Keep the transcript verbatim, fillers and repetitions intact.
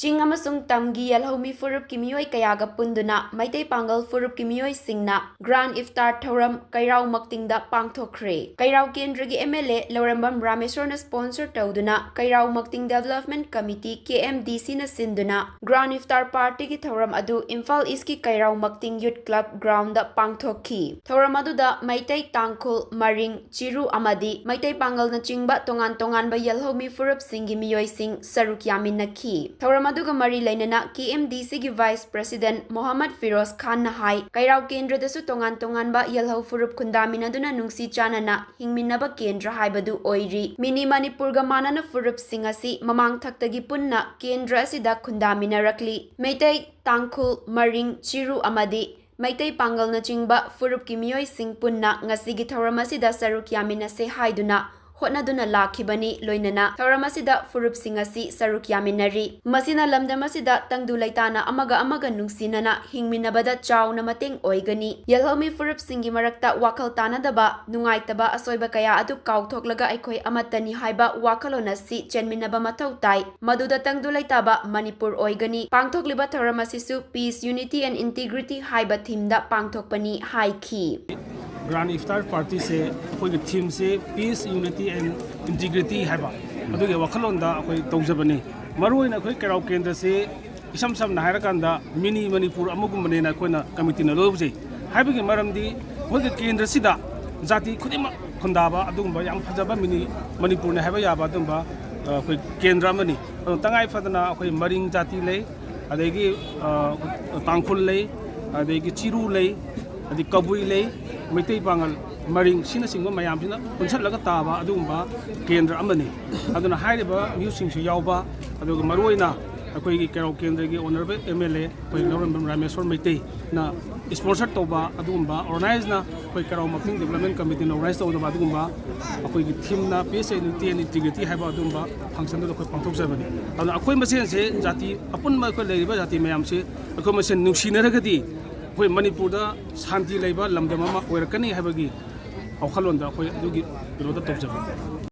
ꯆꯤꯡ ꯑꯃꯁꯨꯡ ꯇꯝꯒꯤ ꯌꯦꯜꯍꯧꯃꯤ ꯐꯨꯔꯨꯞꯀꯤ ꯃꯤꯑꯣꯏ ꯀꯌꯥꯒ ꯄꯨꯟꯗꯨꯅ ꯃꯩꯇꯩ ꯄꯥꯡꯒꯜ ꯐꯨꯔꯨꯞꯀꯤ ꯃꯤꯑꯣꯏꯁꯤꯡꯅ Grand Iftar ꯊꯧꯔꯝ ꯀꯩꯔꯥꯎ ꯃꯛꯇꯤꯡꯗ ꯄꯥꯡꯊꯣꯛꯈ꯭ꯔꯦ꯫ ꯀꯩꯔꯥꯎ ꯀꯦꯟꯗ꯭ꯔꯒꯤ M L A Laurembam ꯔꯥꯃꯦꯁꯣꯔꯅ sponsor ꯇꯧꯗꯨꯅ ꯀꯩꯔꯥꯎ ꯃꯛꯇꯤꯡ Development Committee, K M D C ꯅ ꯁꯤꯟꯗꯨꯅ Grand Iftar Party ꯒꯤ ꯊꯧꯔꯝ ꯑꯗꯨ ꯏꯝꯐꯥꯜ East ꯀꯤ ꯀꯩꯔꯥꯎ ꯃꯛꯇꯤꯡ Youth Club ground ꯗ ꯄꯥꯡꯊꯣꯛꯈꯤ꯫ ꯊꯧꯔꯝ ꯑꯗꯨꯗ ꯃꯩꯇꯩ, ꯇꯥꯡꯈꯨꯜ, ꯃꯔꯤꯡ, ꯆꯤꯔꯨ ꯑꯃꯗꯤ ꯃꯩꯇꯩ ꯄꯥꯡꯒꯜꯅꯆꯤꯡꯕ ꯇꯣꯉꯥꯟ ꯇꯣꯉꯥꯟꯕ ꯌꯦꯜꯍꯧꯃꯤ ꯐꯨꯔꯨꯞꯁꯤꯡꯒꯤ ꯃꯤꯑꯣꯏꯁꯤꯡ ꯁꯔꯨꯛ ꯌꯥꯃꯤꯟꯅꯈꯤ꯫ ꯊꯧꯔꯝ ꯑꯗꯨꯒ ꯃꯔꯤ ꯂꯩꯅꯅ K M D C ꯒꯤ Vice President ꯃꯣꯍꯝꯃꯗ ꯐꯤꯔꯣꯖ ꯈꯥꯟꯅ ꯍꯥꯏ, ꯀꯩꯔꯥꯎ ꯀꯦꯟꯗ꯭ꯔꯗꯁꯨ ꯇꯣꯉꯥꯟ ꯇꯣꯉꯥꯟꯕ ꯌꯦꯜꯍꯧ ꯐꯨꯔꯨꯞ ꯈꯨꯟꯗꯥꯃꯤꯟꯅꯗꯨꯅ ꯅꯨꯡꯁꯤ ꯆꯥꯟꯅꯅ ꯍꯤꯡꯃꯤꯟꯅꯕ ꯀꯦꯟꯗ꯭ꯔ ꯍꯥꯏꯕꯗꯨ ꯑꯣꯏꯔꯤ꯫ Mini ꯃꯅꯤꯄꯨꯔꯒ ꯃꯥꯟꯅꯅ ꯐꯨꯔꯨꯞꯁꯤꯡ ꯑꯁꯤ ꯃꯃꯥꯡ ꯊꯛꯇꯒꯤ ꯄꯨꯟꯅ ꯀꯦꯟꯗ꯭ꯔ ꯑꯁꯤꯗ ꯈꯨꯟꯗꯥꯃꯤꯟꯅꯔꯛꯂꯤ꯫ ꯃꯩꯇꯩ, ꯇꯥꯡꯈꯨꯜ, ꯃꯔꯤꯡ, ꯆꯤꯔꯨ ꯑꯃꯗꯤ ꯃꯩꯇꯩ ꯄꯥꯡꯒꯜꯅꯆꯤꯡꯕ ꯐꯨꯔꯨꯞꯀꯤ ꯃꯤꯑꯣꯏꯁꯤꯡ ꯄꯨꯟꯅ ꯉꯁꯤꯒꯤ ꯊꯧꯔꯝ ꯑꯁꯤꯗ ꯁꯔꯨꯛ ꯌꯥꯃꯤꯟꯅꯁꯦ ꯍꯥꯏꯗꯨꯅ ꯍꯣꯠꯅꯗꯨꯅ ꯂꯥꯛꯈꯤꯕꯅꯤ꯫ ꯂꯣꯏꯅꯅ ꯊꯧꯔꯝ ꯑꯁꯤꯗ ꯐꯨꯔꯨꯞꯁꯤꯡ ꯑꯁꯤ ꯁꯔꯨꯛ ꯌꯥꯃꯤꯟꯅꯔꯤ꯫ ꯃꯁꯤꯅ ꯂꯝꯗꯝ ꯑꯁꯤꯗ ꯇꯪꯗꯨ ꯂꯩꯇꯥꯅ ꯑꯃꯒ ꯑꯃꯒ ꯅꯨꯡꯁꯤꯅꯅ ꯍꯤꯡꯃꯤꯟꯅꯕꯗ ꯆꯥꯎꯅ ꯃꯇꯦꯡ ꯑꯣꯏꯒꯅꯤ꯫ ꯌꯦꯜꯍꯧꯃꯤ ꯐꯨꯔꯨꯞꯁꯤꯡꯒꯤ ꯃꯔꯛꯇ ꯋꯥꯈꯜ ꯇꯥꯅꯗꯕ, ꯅꯨꯡꯉꯥꯏꯇꯕ, ꯑꯁꯣꯏꯕ ꯀꯌꯥ ꯑꯗꯨ ꯀꯥꯎꯊꯣꯛꯂꯒ ꯑꯩꯈꯣꯏ ꯑꯃꯠꯇꯅꯤ ꯍꯥꯏꯕ ꯋꯥꯈꯜꯂꯣꯟ ꯑꯁꯤ ꯆꯦꯟꯃꯤꯟꯅꯕ ꯃꯊꯧ ꯇꯥꯏ꯫ ꯃꯗꯨꯗ ꯇꯪꯗꯨ ꯂꯩꯇꯥꯕ ꯃꯅꯤꯄꯨꯔ ꯑꯣꯏꯒꯅꯤ꯫ ꯄꯥꯡꯊꯣꯛꯂꯤꯕ ꯊꯧꯔꯝ ꯑꯁꯤꯁꯨ Peace, Unity and Integrity ꯍꯥꯏꯕ theme ꯗ ꯄꯥꯡꯊꯣꯛꯄꯅꯤ ꯍꯥꯏꯈꯤ꯫ Grand Iftar Party ꯁꯦ ꯑꯩꯈꯣꯏꯒꯤ theme say Peace, Unity and Integrity ꯍꯥꯏꯕ ꯑꯗꯨꯒꯤ ꯋꯥꯈꯜꯂꯣꯟꯗ ꯑꯩꯈꯣꯏ ꯇꯧꯖꯕꯅꯤ꯫ ꯃꯔꯨꯑꯣꯏꯅ ꯑꯩꯈꯣꯏ ꯀꯩꯔꯥꯎ ꯀꯦꯟꯗ꯭ꯔꯁꯦ ꯏꯁꯝ ꯁꯝꯅ ꯍꯥꯏꯔꯀꯥꯟꯗ mini ꯃꯅꯤꯄꯨꯔ ꯑꯃꯒꯨꯝꯕꯅꯦꯅ ꯑꯩꯈꯣꯏꯅ committee ꯅ ꯂꯧꯖꯩ꯫ ꯍꯥꯏꯕꯒꯤ ꯃꯔꯝꯗꯤ ꯑꯩꯈꯣꯏꯒꯤ ꯀꯦꯟꯗ꯭ꯔꯁꯤꯗ ꯖꯥꯇꯤ ꯈꯨꯗꯤꯡꯃꯛ ꯈꯨꯟꯗꯥꯕ ꯑꯗꯨꯒꯨꯝꯕ ꯌꯥꯝ ꯐꯖꯕ mini ꯃꯅꯤꯄꯨꯔꯅꯤ ꯍꯥꯏꯕ ꯌꯥꯕ ꯑꯗꯨꯒꯨꯝꯕ, ꯑ, ꯑꯩꯈꯣꯏ ꯀꯦꯟꯗ꯭ꯔ ꯑꯃꯅꯤ꯫ ꯑꯗꯨ ꯇꯉꯥꯏ ꯐꯗꯅ ꯑꯩꯈꯣꯏ ꯃꯔꯤꯡ ꯖꯥꯇꯤ ꯂꯩ, ꯑꯗꯒꯤ, ꯑ, ꯇꯥꯡꯈꯨꯜ ꯂꯩ, ꯑꯗꯒꯤ ꯆꯤꯔꯨ ꯂꯩ, ꯑꯗꯩ ꯀꯕꯨꯏ ꯂꯩ, ꯃꯩꯇꯩ ꯄꯥꯉꯜ, ꯃꯔꯤꯡ, ꯁꯤꯅꯆꯤꯡꯕ ꯃꯌꯥꯝꯁꯤꯅ ꯄꯨꯟꯁꯤꯜꯂꯒ ꯇꯥꯕ ꯑꯗꯨꯒꯨꯝꯕ ꯀꯦꯟꯗ꯭ꯔ ꯑꯃꯅꯤ꯫ ꯑꯗꯨꯅ ꯍꯥꯏꯔꯤꯕ ꯃꯤꯑꯣꯏꯁꯤꯡꯁꯨ ꯌꯥꯎꯕ, ꯑꯗꯨꯒ ꯃꯔꯨꯑꯣꯏꯅ ꯑꯩꯈꯣꯏꯒꯤ ꯀꯩꯔꯥꯎ ꯀꯦꯟꯗ꯭ꯔꯒꯤ Honourable M L A ꯑꯩꯈꯣꯏ ꯂꯧꯔꯦꯝꯕꯝ ꯔꯥꯃꯦꯁꯣꯔ ꯃꯩꯇꯩꯅ sponsor ꯇꯧꯕ ꯑꯗꯨꯒꯨꯝꯕ, organize ꯅ ꯑꯩꯈꯣꯏ ꯀꯩꯔꯥꯎ ꯃꯛꯇꯤꯡ Development Committee ꯅ organize ꯇꯧꯖꯕ ꯑꯗꯨꯒꯨꯝꯕ ꯑꯩꯈꯣꯏꯒꯤ theme ꯅ Peace, Unity and Integrity ꯍꯥꯏꯕ ꯑꯗꯨꯒꯨꯝꯕ function ꯗꯨꯗ ꯑꯩꯈꯣꯏ ꯄꯥꯡꯊꯣꯛꯆꯕꯅꯤ꯫ ꯑꯗꯨꯅ ꯑꯩꯈꯣꯏ ꯃꯁꯦꯟꯁꯦ ꯖꯥꯇꯤ ꯑꯄꯨꯟꯕ ꯑꯩꯈꯣꯏ ꯂꯩꯔꯤꯕ ꯖꯥꯇꯤ ꯃꯌꯥꯝꯁꯦ ꯑꯩꯈꯣꯏ ꯃꯁꯦꯟ ꯅꯨꯡꯁꯤꯅꯔꯒꯗꯤ ꯑꯩꯈꯣꯏ ꯃꯅꯤꯄꯨꯔꯗ ꯁꯥꯟꯇꯤ ꯂꯩꯕ ꯂꯝꯗꯝ ꯑꯃ ꯑꯣꯏꯔꯛꯀꯅꯤ ꯍꯥꯏꯕꯒꯤ ꯋꯥꯈꯜꯂꯣꯟꯗ ꯑꯩꯈꯣꯏ ꯑꯗꯨꯒꯤ ꯀꯩꯅꯣꯗ ꯇꯧꯖꯕꯅꯤ꯫